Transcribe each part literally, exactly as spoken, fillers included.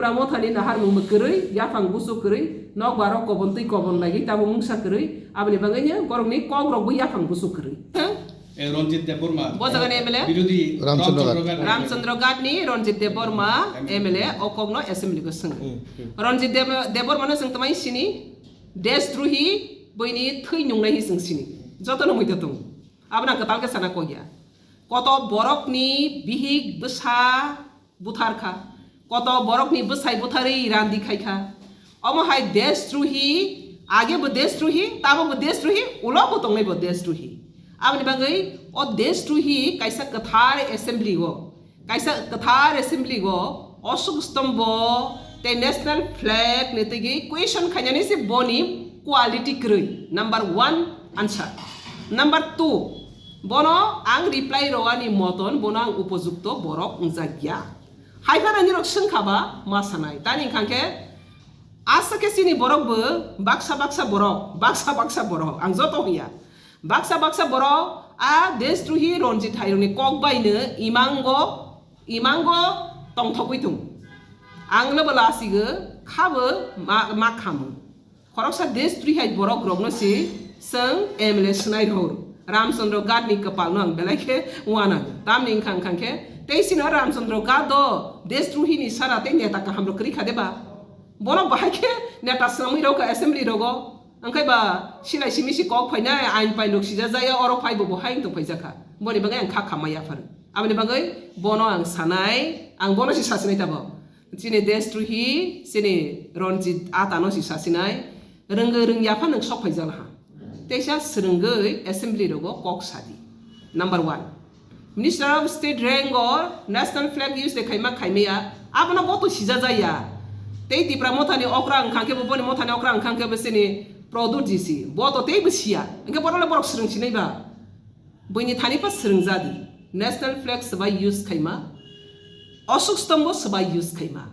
Tipra Mothani naharmung bo kwrwi, yaphang busu kwrwi, nokbar rok kobon twi kobon lagwi tamo mungsa kwrwi, aboni bagwi no borokni kok rok bo yaphang busu kwrwi. Eh, Ranjit Debbarma. Bo jagani M L A? Birodhi Ramchandra Ghat. Ramchandra Ghat ni Ranjit Debbarma M L A o kok no assembly go swng. Hmm, hmm. Ranjit Deb-, Debbarma no swng twmai sini, deshdrohi, buini thwi nungnai hi swng sini. Joto no muitu tung. Aboni ang kwtal khe sana kok ya. Koto borokni bihik bwsa buthar kha. Koto borokni bwsai butharwi randi khai kha. Omo hai deshdrohi, age bo deshdrohi, tamo bo deshdrohi, ulo bo tongnai bo deshdrohi. Aboni bagwi o deshdrohi kaisa kwthar assembly o, kaisa kwthar assembly o Ashok Stombo tei national flag ni tigi question khainani se boni quality kwrwi. Number one answer. Number two, bono ang reply rwani moton bono ang upojukto borok wngjak ya. Hai phano nirok swngkha ba ma sanai. Tani wngkha khe aswk khe chini borok bo baksa baksa borok, baksa baksa borok, ang joto hwnya. Baksa baksa borok a deshdrohi Ranjit Thaironi kok bai no imango, imango tongthogwi thung. Ang no bo lasigo khabo ma, ma khamu. Khoroksa deshdrohi hai borok rokno si chwng M L A swnai rw. Ramchandra Ghat ni kwpal no ang belai khe uanang. Tamni wngkha wngkha khe tei sino Ramchandra Ghat do deshdrohi ni sara tei neta kaham rok kwrwi kha de ba? Bono bahai khe neta swnamwi rw kha assembly rogo. Wngkhai ba silai simi si kok phainai ain pain rok sijajaya oro phai bo bo hai wngtong phaijakha. Boni bagwi ang kha khamma yaphar. Aboni bagwi bono ang sanai, ang bono si sasinai tabok. Chini deshdrohi, chini Ranjit Ata no si sasinai, rwngwi rwngya phano sok phaijak laha. Teisa swrwngwi assembly rogo kok sadi. Number one, Minister of State rank o national flag use de khaima khaimaya, abono bo to sijajaya. Tei Tipra Mothani okra wngkha khe bo, boni Mothani okra wngkha khe bo chini Pradyut G C, bo to tei bo siya. Hwnkhe bono le borok swrwng sinai ba? Buini thani pha swrwngjadi. National flag swbai use khaima, Ashok Stombo swbai use khaima.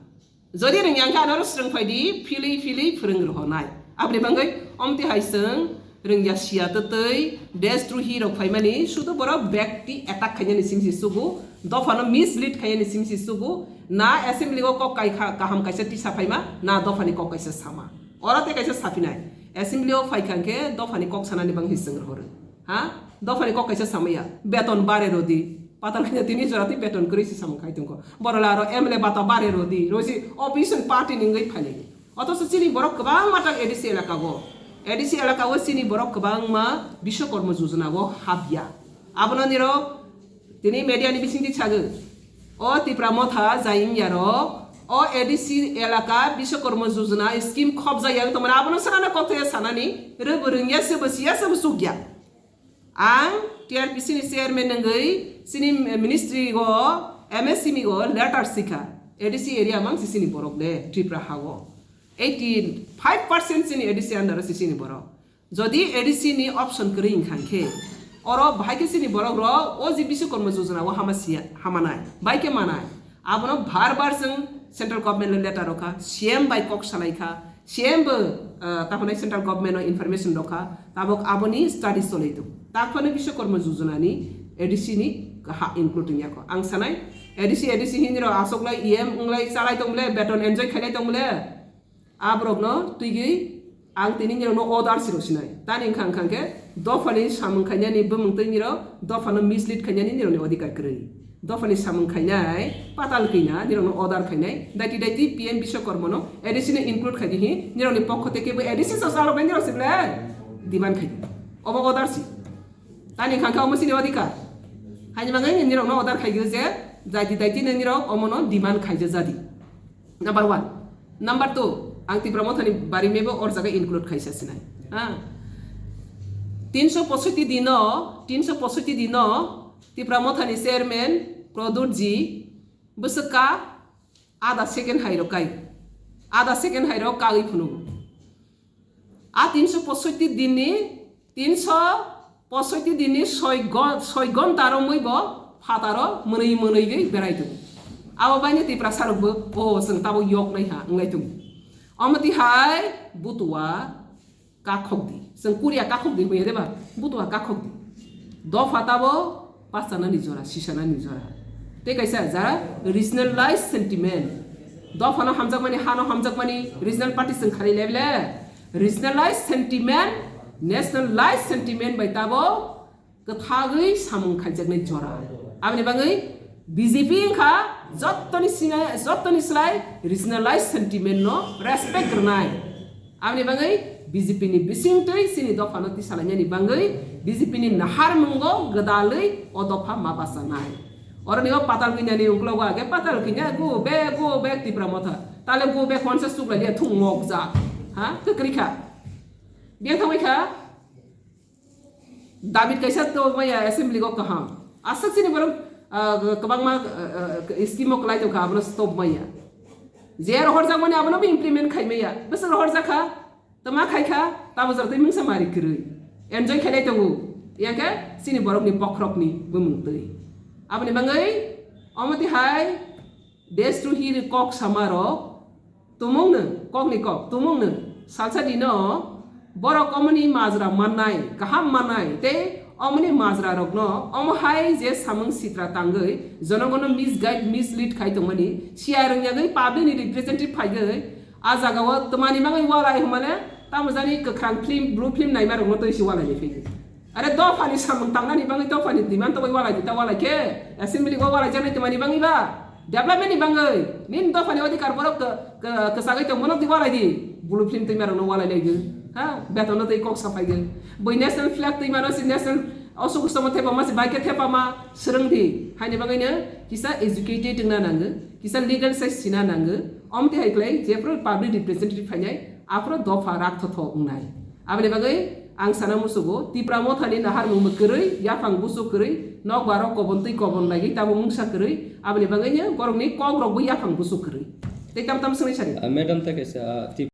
Jodi rwngya khe anoro swrwng phaidi, philwi philwi phwrwng rwhornai. Aboni bagwi omti hai chwng rwngya siya twtwi deshdrohi rok phaimani, sudu borok bekti attack khainani simi se sugo, dophano mislead khainani simi se sugo, na assembly o kok kai kha, kaham kaisa tisa phaima, na dophani kok kaisa sama. Oro tei kaisa saphinai, assembly o phaikha khe dophani kok sanani bagwi chwng rwhoro. Ha? Dophani kok kaisa samaya, beton bare rodi. Patal kanya tini jora tei beton kwrwi si samung khai tongkho. Borok le aro M L A bata bare rodi. Rosi opposition party ni wngwi phainai. Othocho chini borok kwbangma tak A D C elaka o. A D C elaka o chini borok kwbangma Bishwakarma Yojana o habya. Abono nirok tini media ni bisingtwi sago. O Tipra Motha jai wngya rok. O A D C elaka Bishwakarma Yojana scheme khopjak ya wng tongmani abono sanana kok thaya sanani. Rwbo rwngya sebo siya sebo chukya. Ang T R P C ni chairman wngwi chini ministry o M S M E o letter sikha. A D C area mang si chini borok le Tripura ha o. Eighty five percent chini A D C under o si chini borok. Jodi A D C ni option kwrwi wngkha khe oro bahai khe chini borok rok o je Bishwakarma Yojana o hama siya, hama nai, bai khe manai. Abono bar bar chwng central government no letter rokha, C M bai kok salai kha, C M bo, ah, taphano central government no information rokha, tabok aboni study cholai tongo. Taphano Bishwakarma Yojana ni A D C ni ha include wngya kho. Ang sanai A D C, A D C hinwi rok aswk lai E M wng lai chalai tong le, beton enjoy khailai tong le. A borokno twigwi ang tini nirokno order si rw sinai. Tani wngkha wngkha khe dophani samung khainani bumung twi nirok dophano mislead khainani nirokni odhikar kwrwi. Dophani samung khainai patal kwina nirokno order khainai. Daiti daiti P M Bishwakarmano A D C no include khaidi hi nirokni pokho tei kebo A D C so chaloknai nirok se belai demand khaidi. Obo order si. Tani wngkha khe omo chini odhikar. Haini bagwi nirokno order khaigwi je daiti daiti no nirok omono demand khaija jadi. Number one. Number two, ang Tipra Mothani bari mebo or jaga include khaisa sinai. Ha. Tinso posoiti dino, tinso posoiti dino Tipra Mothani chairman Pradyut ji bwswk ka ada second hai rok kai. Ada second hai rok kagwi phunuk. A tinso posoiti dinni, tinso posoiti dinni soi go-, soi gonta romwi bo phataro mwnwi mwnwigwi berai tongo. Abo baino Tiprasa rokbo, "O, chwng tabuk yok nai ha," wnglai tongo. Omo twi hai butua kakhok di. Chwng Korea kakhok di hwnwi de ba? Butua kakhok di. Dopha tabo pachanani jora, sisanani jora. Tei kaisa ja regionalized sentiment. Dophano hamjakmani, hano hamjakmani regional party chwng kharwi lai le. Regionalized sentiment, nationalized sentiment bai tabo kwthagwi samung khaijaknai jora. Aboni bagwi B J P wngkha jottoni sina-, jottoni slai regionalized sentiment no respect rwnai. Aboni bagwi B J P ni bisingtwi chini dophano tisalainani bagwi B J P ni naharmungo gwdalwi o dopha ma bachanai. Oroni o patal kinyani uklogo age patal kinya go back, go back Tipra Motha. Tale go back konsa suklai liya thung mokjak. Ha? Kwkrwi kha. Biyang thangwi kha. David kaisa to maya assembly go kaham. Aswk chini borok, ah, kwbangma, ah, ah, scheme o kwlai tongkha, abono stop maya. Je rohorjak mani abono bo implement khai maya. Bwswk rohorjak kha, tama khai kha, tamo jora twi mungsa mari kwrwi. Enjoy khailai tongo. Yang khe chini borokni bokhorokni bumung twi. Aboni bagwi omo twi hai Destrohi kok samarok tumungno, kokni kok tumungno salsa dino borok omoni majra mannai, kaham mannai tei omoni majra rokno omo hai je samung sitra tangwi jonogono misguide, mislead khai tongmani, siya rwngyagwi public ni representative phaigwi a jagao twmani bagwi walai hwnmale tamo jani kwkhwrang film, blue film naima rokno twi si walai phaigo. Are dophani samung tangnani bagwi dophani demand tongwi walai di, ta walai khe assembly go walai jaknai twmani bagwi ba development ni bagwi nini dophani odhikar borok k-, k-, kwchagwi tong bono di walai di, blue film twima rokno walai lai di, ha, beton no tei kok saphai di, bui national flag twima no si national osuk somo thepa ma si bai khe thepa ma swrwng di, haini bagwi no kisa educated wngna nango, kisa legal size sina nango, omti hai klai jephru public representative phainai aphuru dopha rak thotho wngnai. Aboni bagwi ang sana musugo, Tipra Mothani naharmung bo kwrwi, yaphang busu kwrwi, nokbar rok kobon twi kobon lagwi tamo mungsa kwrwi, aboni bagwi no borokni kok rok bo yaphang busu kwrwi. Tei tam tam swngwi sari. Ah, madam, ta kaisa, ah, tip-